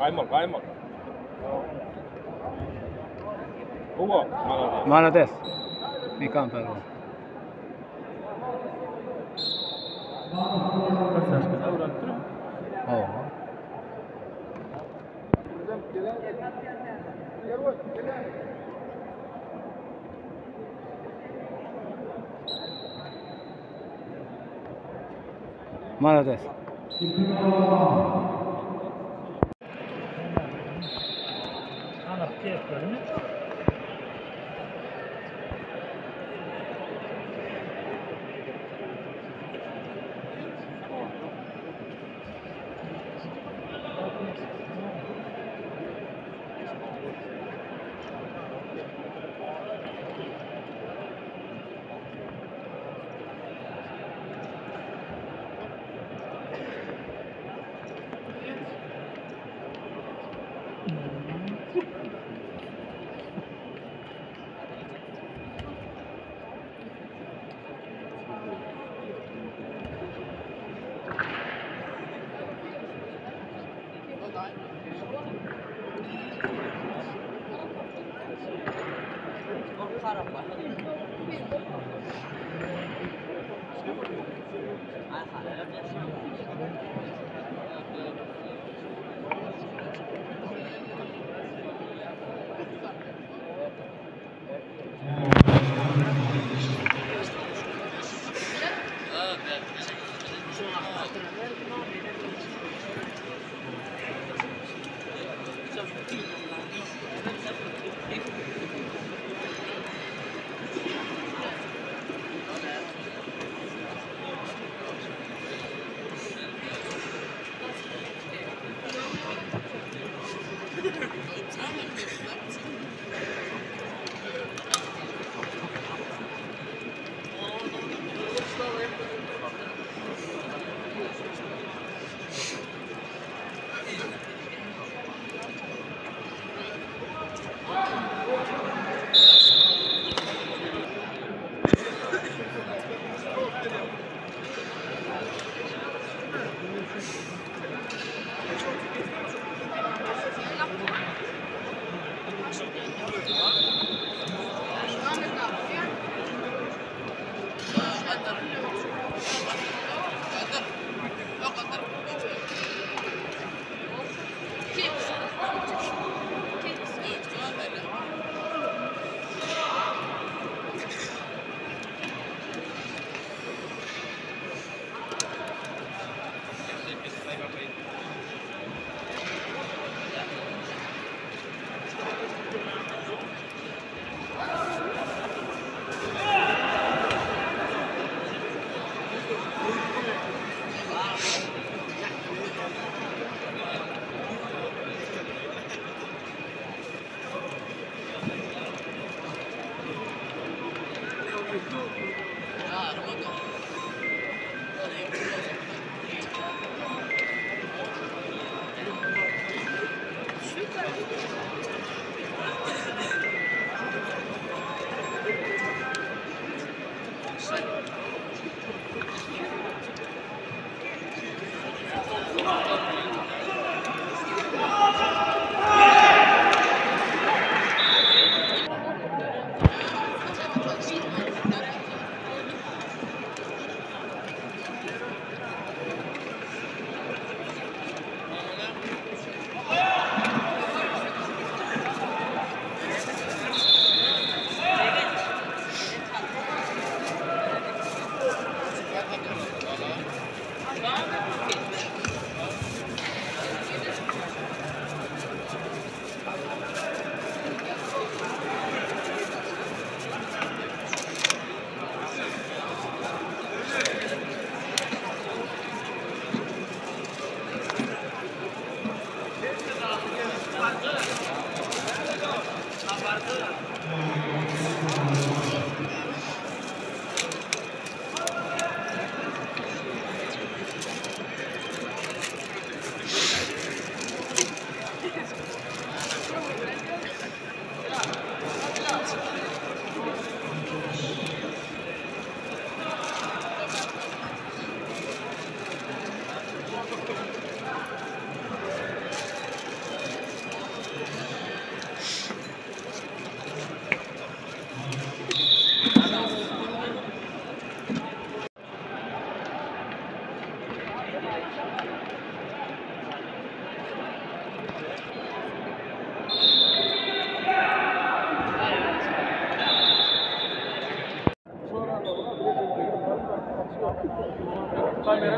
Gaýmal, gaýmal. Hugo, malades. Malades. Mekan pälwan. Hawa. Malades.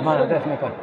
Malades Mekan.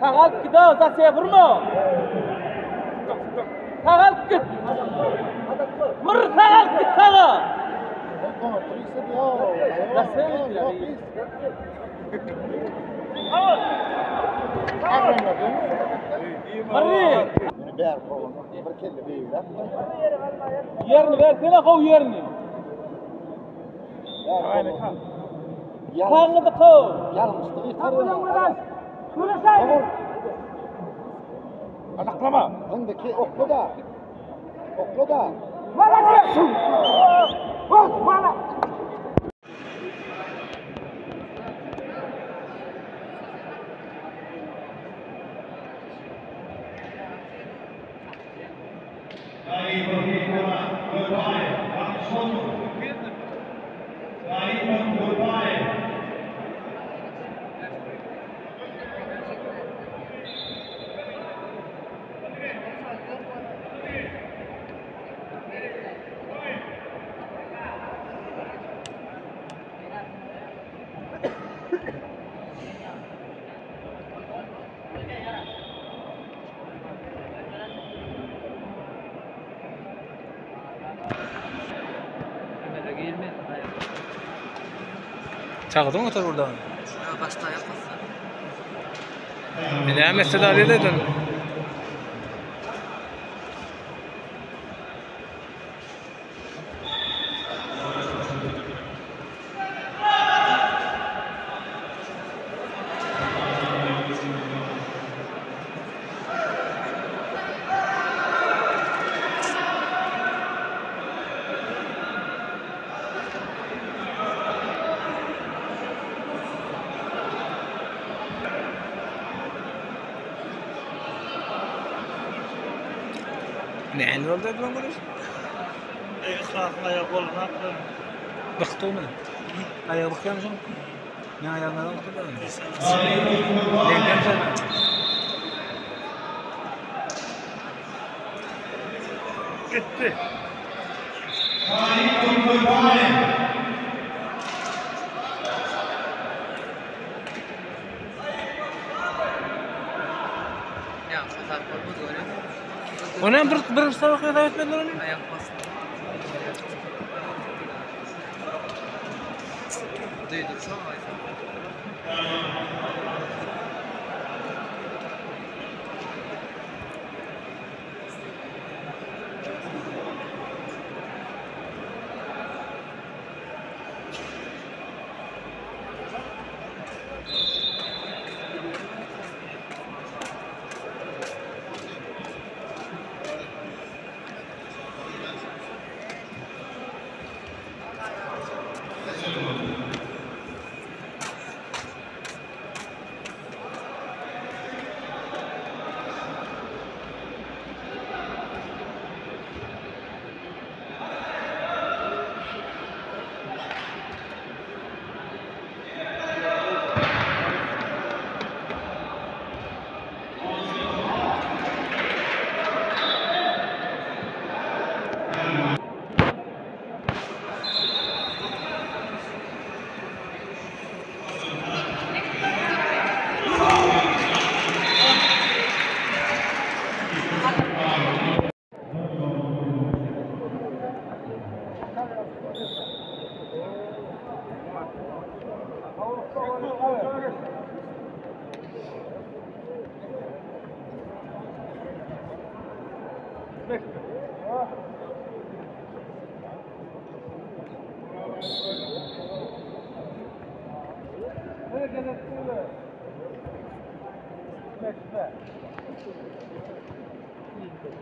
Sagalp git ha, zasiýa vurma. Sagalp git. Vur sagalp git saga. Mırri. Yerini versene kov yerini. Sağlıdı kov. Adaklama. Okla da. Okla da. Çagdyň otur buradan. Başda ayak bassa. Näme mesele alýar edin? Näme boldy bilen görüş? Ikhlasın ayak koluna. Bıktı mı? Ayağı bıkıyor musun? Ne ayağına bıktı mı? Ne Gitti. Ya hasar olmaz öyle. Ona bir bir sabah hesap etmediler onu. Ayak bastı. Duydursa ama.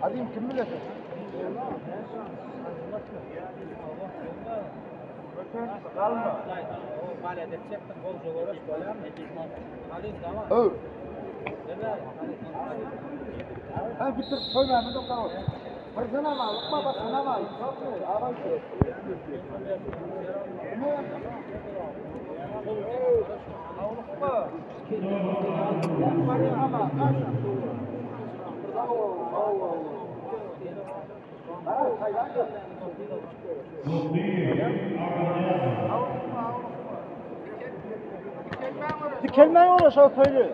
Azim kim bilesin? Öw. Ha bitir söyleme de kal. Bir sana ma, bak sana ma. Dikelmen uğraş o köylü.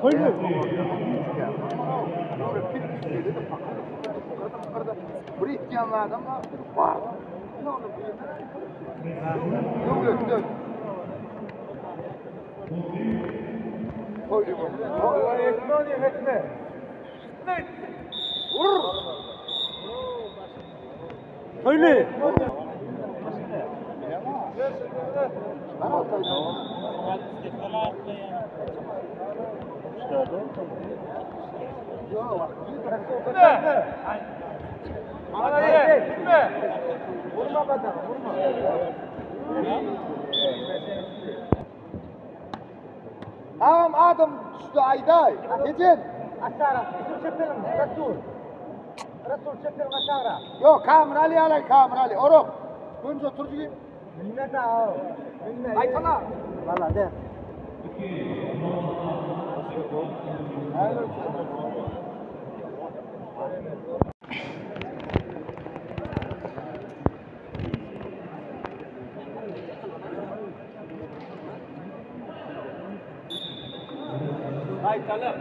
Köylü. Bir ihtiyarlardan var. Var. Ne olur Yok yok. Koy bu. Etme onu etme. Vur. Köylü. Ben altaydım. Bana ye. Gitme. Vurma bacana vurma. Ağam adam düştü ayday. Gecen. Aşağı. Resul çepelim. Resul. Resul çepelim aşağı. Yok Kamrali alay Kamrali. Orop. Önce oturcu gibi. Minnet ha. Minnet. Aytana. Valla de. Aytalım.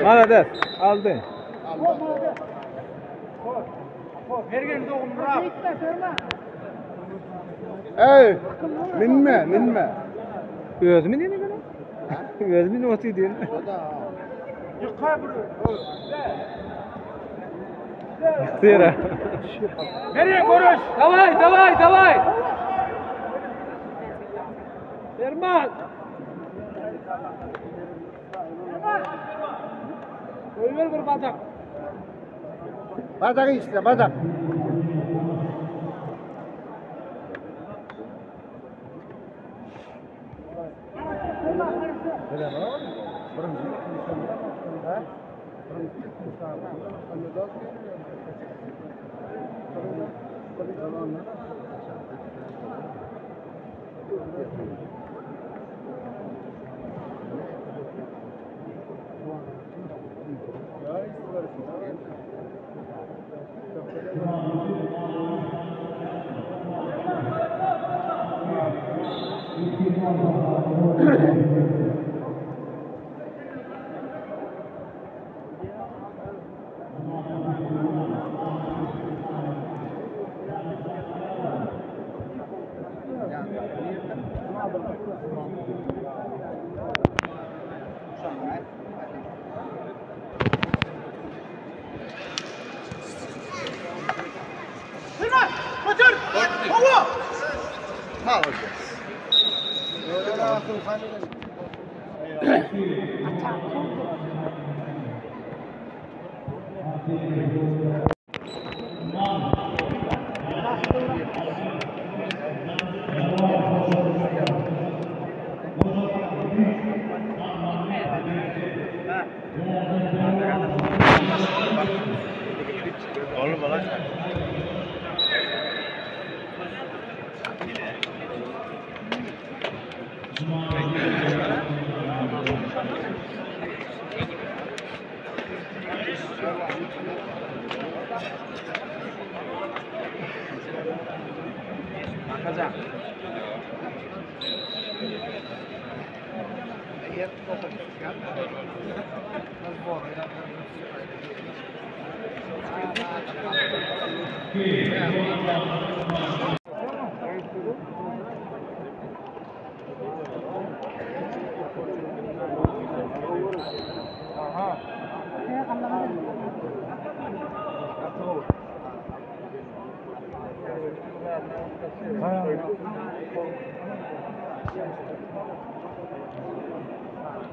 Malades. Aldy. Ey, minme, minme. Özümi nene gene? Özümi ne otu diýen. Ýykdyra. Nereye görüş? Daway, daway, daway. Erman. Goýber bir badak. Badak işte, badak.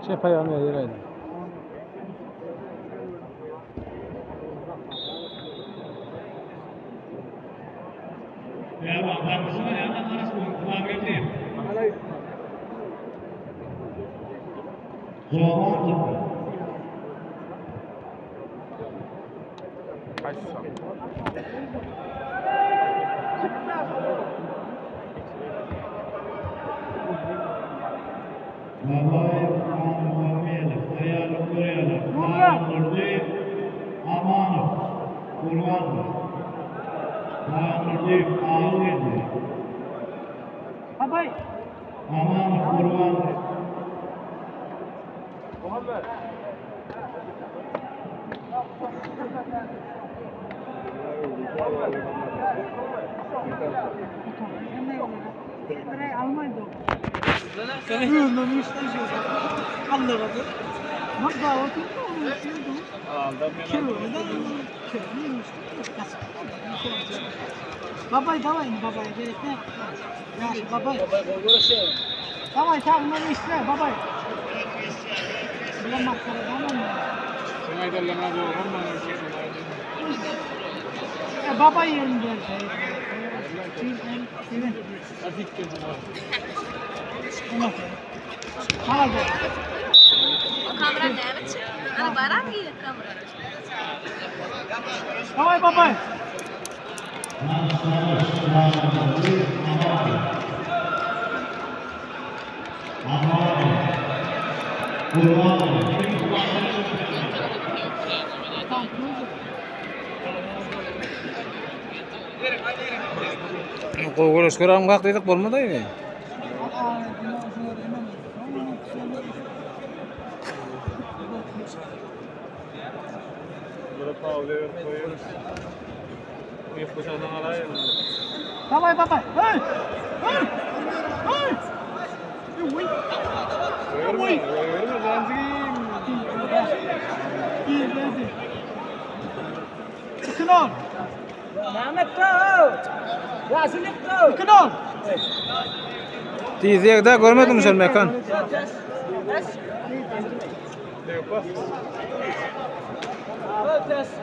Çep aýagyny ýere. Babaýew Hanmuhammedow, Aýalyk görýärler. Taýyndurdyýew Amanow, Gurbanov. Taýyndurdyýew Awgeldi. Babay. Amanow Gurbanov. Babay davay babay gerek ne? Ya babay. Davay tamam işte babay. Bilen maskara tamam mı? E, baba yerim gel şey. Kamera näme çekdi? Ana baram gelip kamera. Davay babay. Amanov. Gurbanov. Gowy göreş göräm gak diýdik bolmady ýa. Davay babay. Hey! Hey! Hey! Uy. Uy. Kınol. Kınol. Diýdi görmedim sen mekan.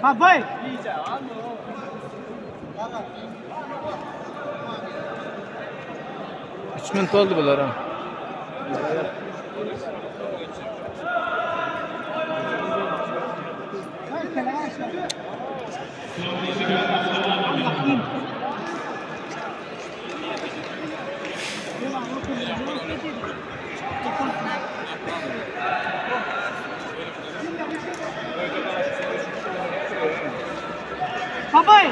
Babay. Üç minut oldu bulara. Babaý.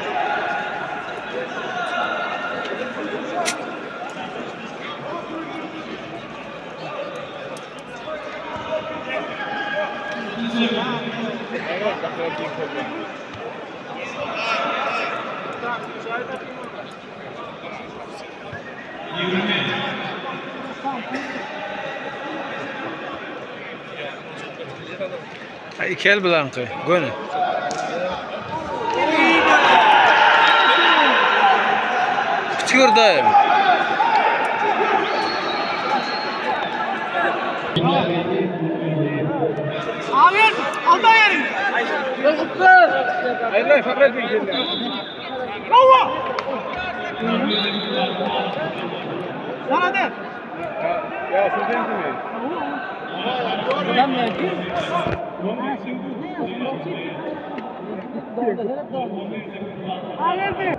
Iki el bilanky, göni. Kiçik daýym. Amin. Alda yerin. Bravo. Sana de. Hayırdır?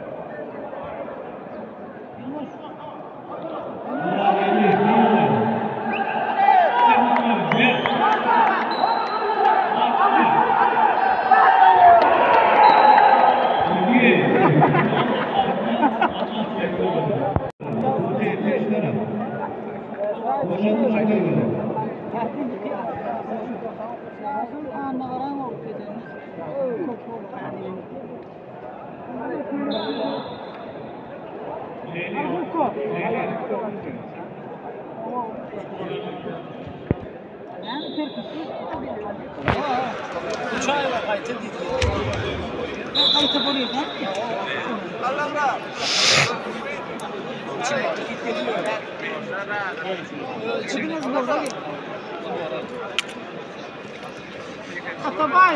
Atabay,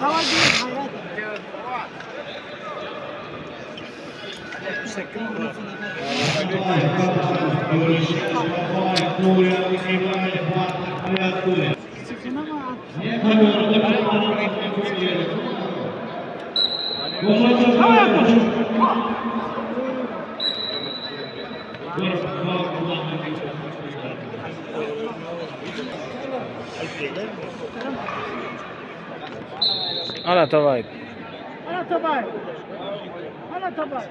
давай hayret. Ana taway. Ana tabay. Ana tabay.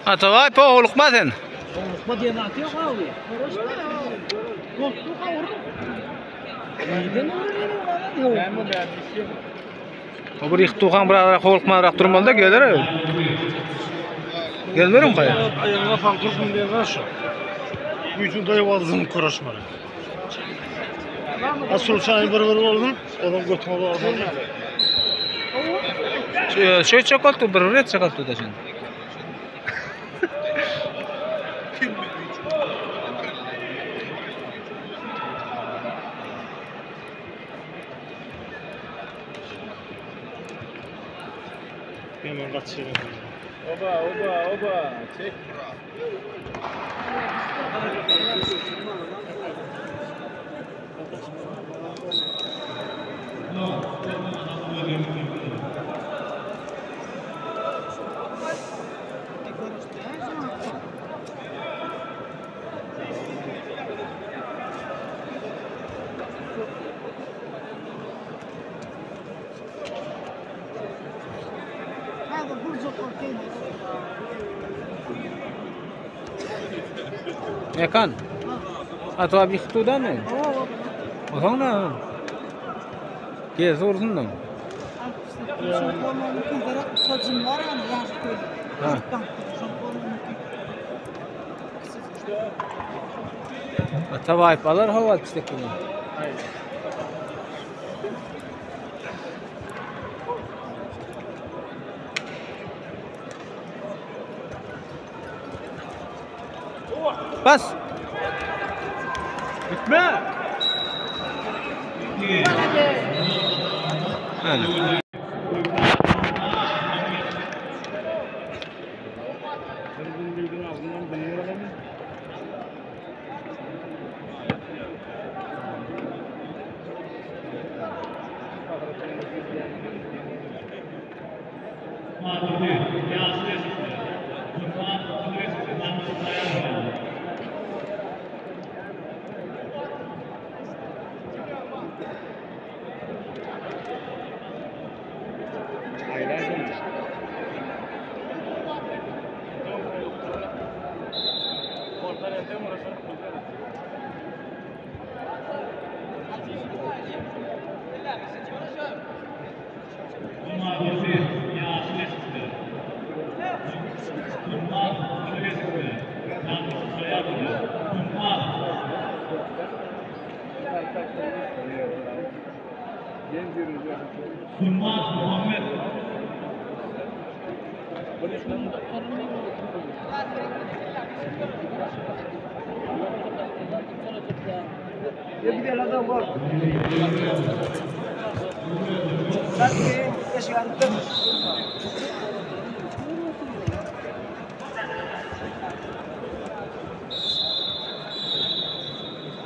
Atabay po holukma sen. O bir ihtuhan bir ara holukma rak durmalı da gelir. Gelmerim kaya. Ayağına falan dursun diye karşı. Gücün dayı vardın kuraşmalı. Asıl çayı bir bir oldun, onun götünü aldın. Şey çakaltı bir ret çakaltı da şimdi. Hemen kaçırdım. Oba oba oba. Çek. Yakan. Atabay ihtudan mı? Oğlan. Gel zorsun da. Ha. Atabaýew alar hawa 68-ni. Bas. Gitme. Hadi.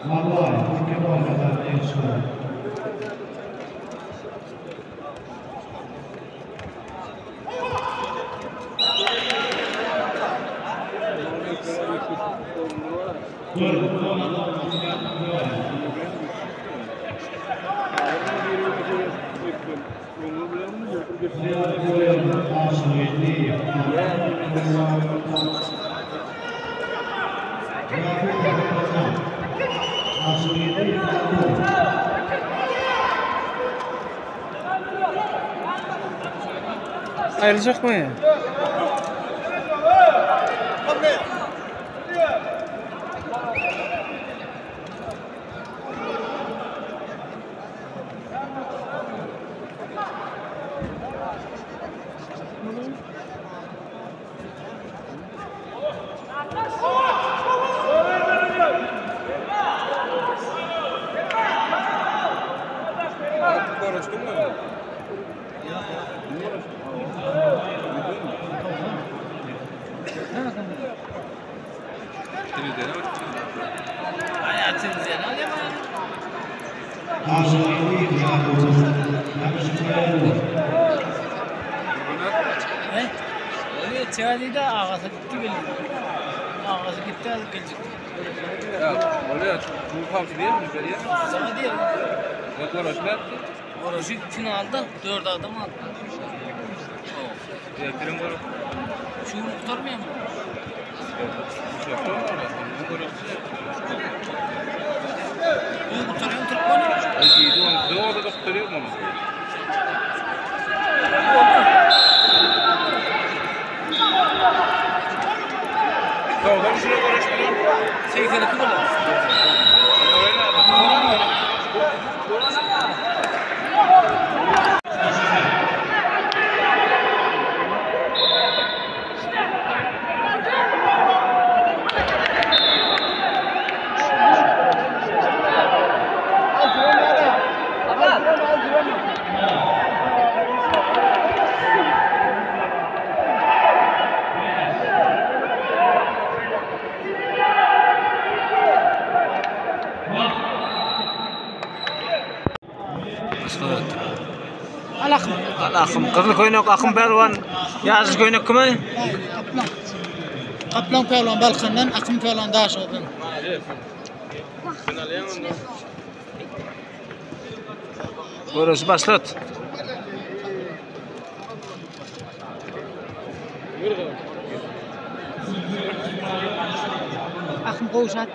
Vallahi Kemal kadar genç var. Ayrılacak mı? Çağrı'da ağası gitti geldi. Ağası gitti gelecek. Sana diyor. Orası finalda 4 adam aldı. Şu kurtarmıyor mu? Bu kurtarıyor Türk Seksen gol. Al akım kızıl koynak akım pelvan yazı koynak kime? Kaplan. Kaplan pehliwan Balkandan, Akym pehliwan Daşoguzdan. Görüşü başlat. Akym gowşat.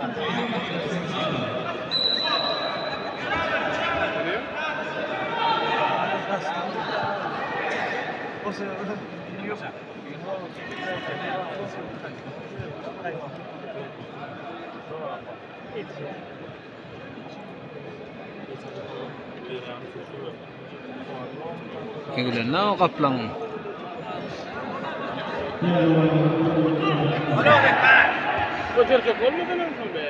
Egilenler o gaplaň. Göterjek bolmadan onsoň be.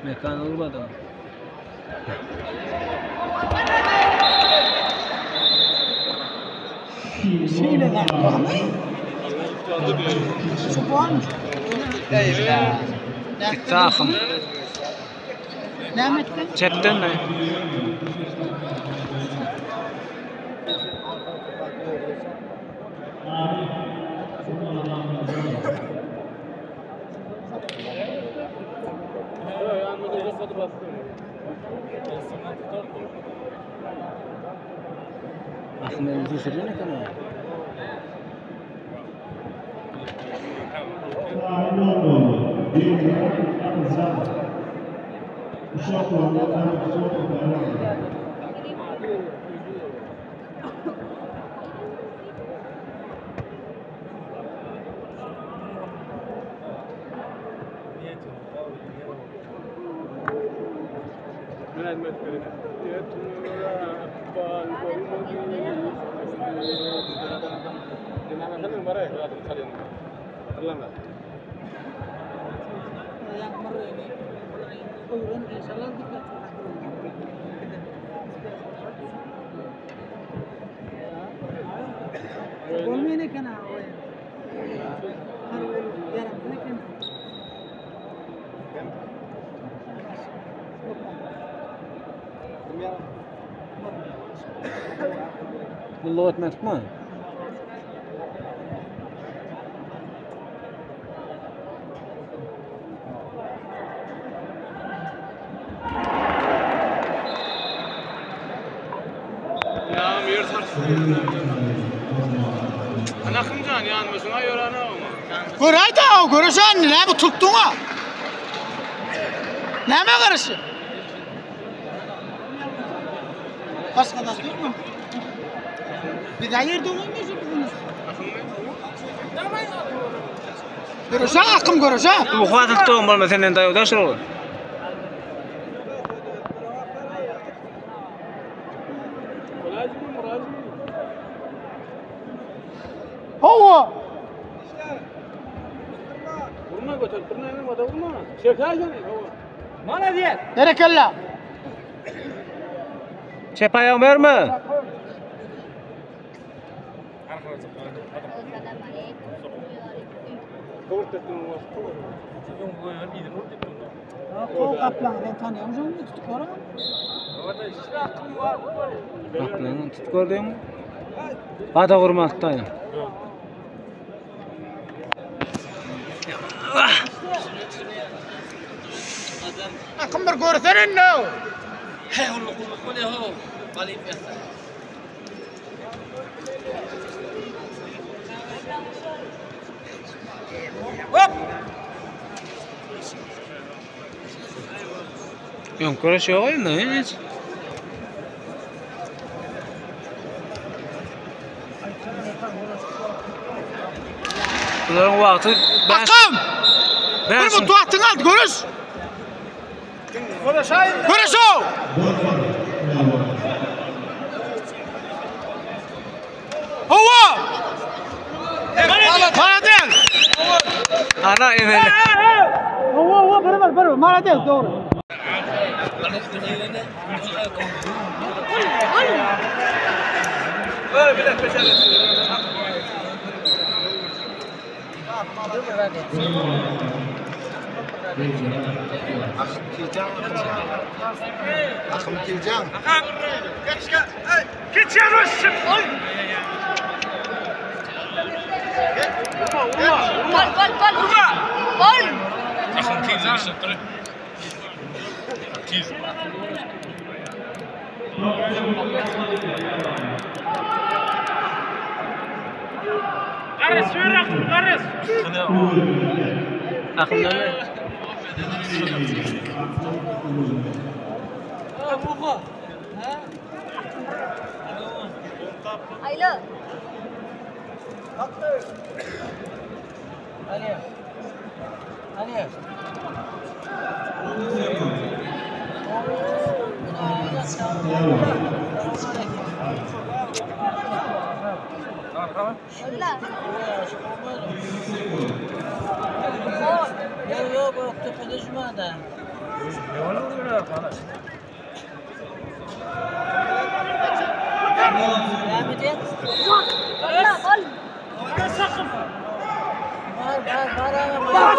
Mekan urmadan. Şeýle zat barmy? Şu barmy? Gitti akym. Näme etdi? Çepden mi? Akym elini süsürýän eken o. Bolmaýan eken ha o. Har ýaramsyz eken. Gulluk etmedik mi? Ya yer sarsın. Ana kımcan yanmasına yorana ama. Göräýdi, görüşen näme tutduň ha? Näme garaşy? Başga da ýokmy? Biz aýyrdy oýnaýjy bizini. Görüşen akym görüşen. Bu hatyp durun bolma senden daýaw daşyr ol. Hawa. Vurma götür, vurma, vurma, vurma. Çekersen, Berekella. Çep aýagyň berme. O gaplaňy ben tanýan jogmy tutup görem. Gaplaňy tut gördüň. Bada gurma atdaýyn. Akym bir görsene no. He oğlum kulluk ne ho? Galyp yatsa. Ýok, görüş ýok indi hiç. Bularyň wagty 5 Akym! Bir 5 bu tuatyň al görüş. Görüş o. Hawa. Bana del. Ana emeli. Hawa hawa bir bir bir bana del doğru. Akım Tilcan. Gol gol gol. Gol. Akymdan mı? Ayla. Ali. Ali. Yok yok yok tepede şumada. Devam edin. Gol. Var var var ama.